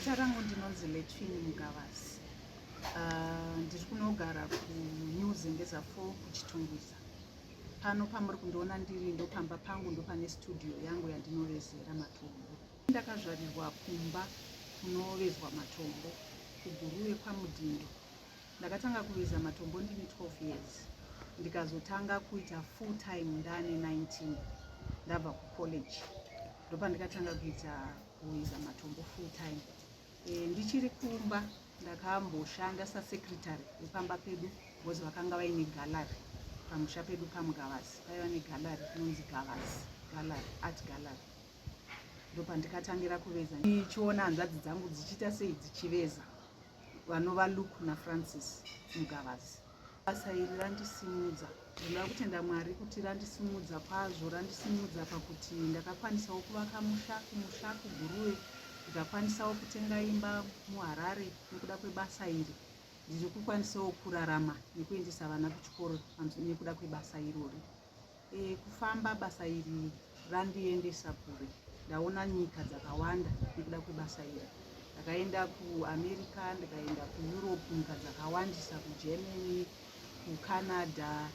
Zita rangu ndinonzi Letwin Mugavazi. Ndiri kunogara kuNew Zengeza 4 kuChitungwiza. Pano pamuri kundiona ndiri ndopamba pangu, ndopane studio yangu yandinovezera matombo. Ndakazvarirwa kumba kunovezwa matombo kuGuruve kwaMudhindo. Ndakatanga kuveza matombo ndine 12 years, ndikazotanga kuita full time ndane 19, ndabva kucollege, ndopandikatanga kuita kuveza matombo full time. Ndichiri kumba ndakamboshanda sasecretary wepamba pedu because vakanga vaine gallery pamusha pedu paMugavazi. Paiva negallery inonzi Gavazi Gallery, Art Gallery. Ndopandikatangira kuveza ndichiona hanzvadzi dzangu dzichiita sei, dzichiveza, vanova Luke naFrancis Mugavazi. Basa iri randisimudza. Ndinoda kutenda Mwari kuti randisimudza kwazvo. Randisimudza pakuti ndakakwanisawo kuvaka musha kumusha kuGuruve, ndikakwanisawo kutenga imba muHarare nekuda kwebasa iri. Ndiri kukwanisawo kurarama nekuendesa vana kuchikoro nekuda kwebasa irori. Kufamba basa iri randiendesa kure. Ndaona nyika dzakawanda nekuda kwebasa iri. Ndakaenda kuAmerica, ndikaenda kuEurope, nyika dzakawandisa, kuGermany, kuCanada,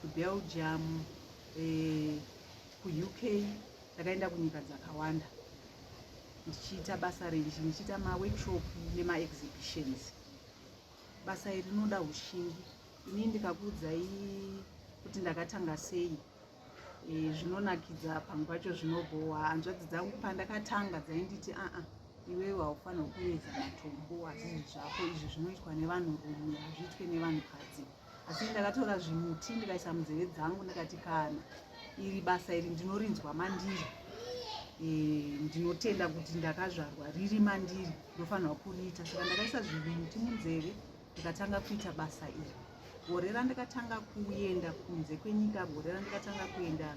kuBelgium, kuUK. Ndakaenda kunyika dzakawanda ndichiita basa renji, ndichiita maworkshop nemaexhibitions. Basa iri rinoda ushingi. Ini ndikakuudzai kuti ndakatanga sei, zvinonakidza, pamwe pacho zvinobhowa. Hanzvadzi dzangu pandakatanga dzainditi, "Aa, iwewe haufanirwa kuveza matombo, hazvizvi zvako izvi, zvinoitwa nevanhurume, hazviitwe nevanhukadzi." Asi ndakatora zvimuti ndikaisa munzeve dzangu, ndikati kana iri basa iri ndinorinzwa mandiri, ndinotenda kuti ndakazvarwa riri mandiri, ndofanirwa kuriita. Saka ndakaisa zvimuti munzeve, ndikatanga kuita basa iri. Gore randakatanga kuenda kunze kwenyika, gore randakatanga kuenda,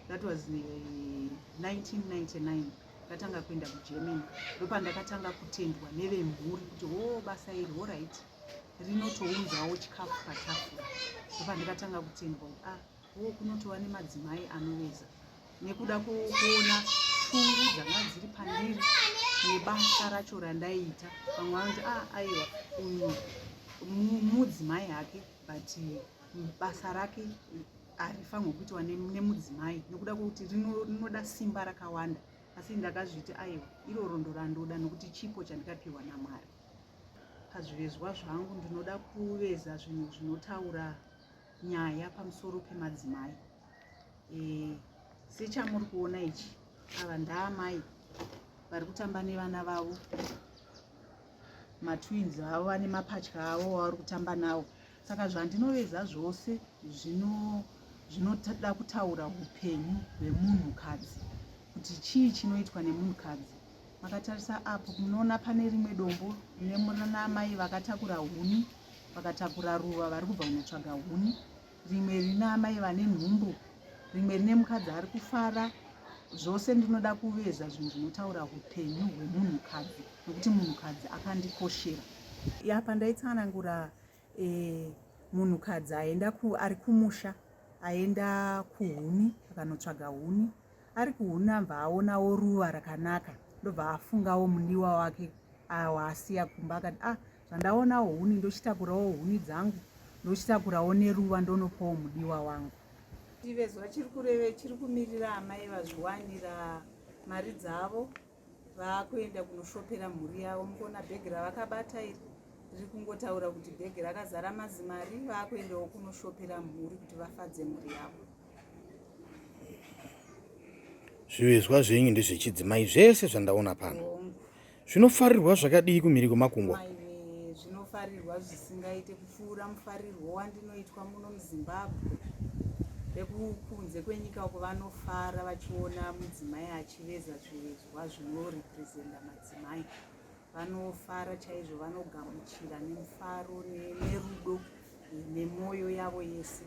that was 1999, ndakatanga kuenda kuGermany. Ndopandakatanga kutendwa nevemhuri kuti o, basa iri, alright, rinotounzawo chikafu patafura. Ndopandakatanga kutendwa kuti ah, o, kunotova nemadzimai anoveza, nekuda kuona shungu dzanga dziri pandiri nebasa racho randaiita. Vamwe vanoti, "Ah, aiwa, uyu mudzimai hake, but basa rake harifanirwa kuitwa nemudzimai nekuda kwekuti rinoda simba rakawanda." Asi ndakazviti aiwa, iroro ndorandoda nokuti chipo chandikapiwa naMwari. Pazvivezwa zvangu ndinoda kuveza zvinhu zvinotaura nyaya pamusoro pemadzimai. Sechamuri kuona ichi, ava ndaamai vari kutamba nevana vavo, matwins avo, vane mapatya avo vavari kutamba navo. Saka zvandinoveza zvose zvinoda kutaura upenyu hwemunhukadzi, kuti chii chinoitwa nemunhukadzi. Makatarisa apo, munoona pane rimwe dombo rine amai vakatakura huni, vakatakura ruva, vari kubva kunotsvaga huni. Rimwe rine amai vane nhumbu, rimwe rine mukadzi ari kufara. Zvose ndinoda kuveza zvinhu zvinotaura upenyu hwemunhukadzi, nokuti munhukadzi akandikoshera. Apa ndaitsanangura munhukadzi aenda ari kumusha, aenda kuhuni, akanotsvaga huni. Ari kuhuni, abva aonawo ruva rakanaka, ndobva afungawo mudiwa wake waasiya kumba. Akati, "Ah, zvandaonawo huni, ndochitakurawo huni dzangu, ndochitakurawo neruva, ndonopawo mudiwa wangu." Chivezwa chiri kureve, chiri kumirira amai vazviwanira mari dzavo, vaakuenda kunoshopera mhuri yavo. Mukuona bhegi ravakabata iri, riri kungotaura kuti bhegi rakazara mazimari, vaakuendawo kunoshopera mhuri kuti vafadze mhuri yavo. Zvivezwa zvenyu ndezvechidzimai zvese zvandaona pano. Hongu. Zvinofarirwa zvakadii kumhiri kwemakungwa? Maiwe, zvinofarirwa zvisingaite, kupfuura mufarirwo wandinoitwa muno muZimbabwe. Vekukunze kwenyika uko vanofara vachiona mudzimai achiveza zvivezwa zvinorepresenta madzimai. Vanofara chaizvo, vanogamuchira nemufaro nerudo nemwoyo yavo yese.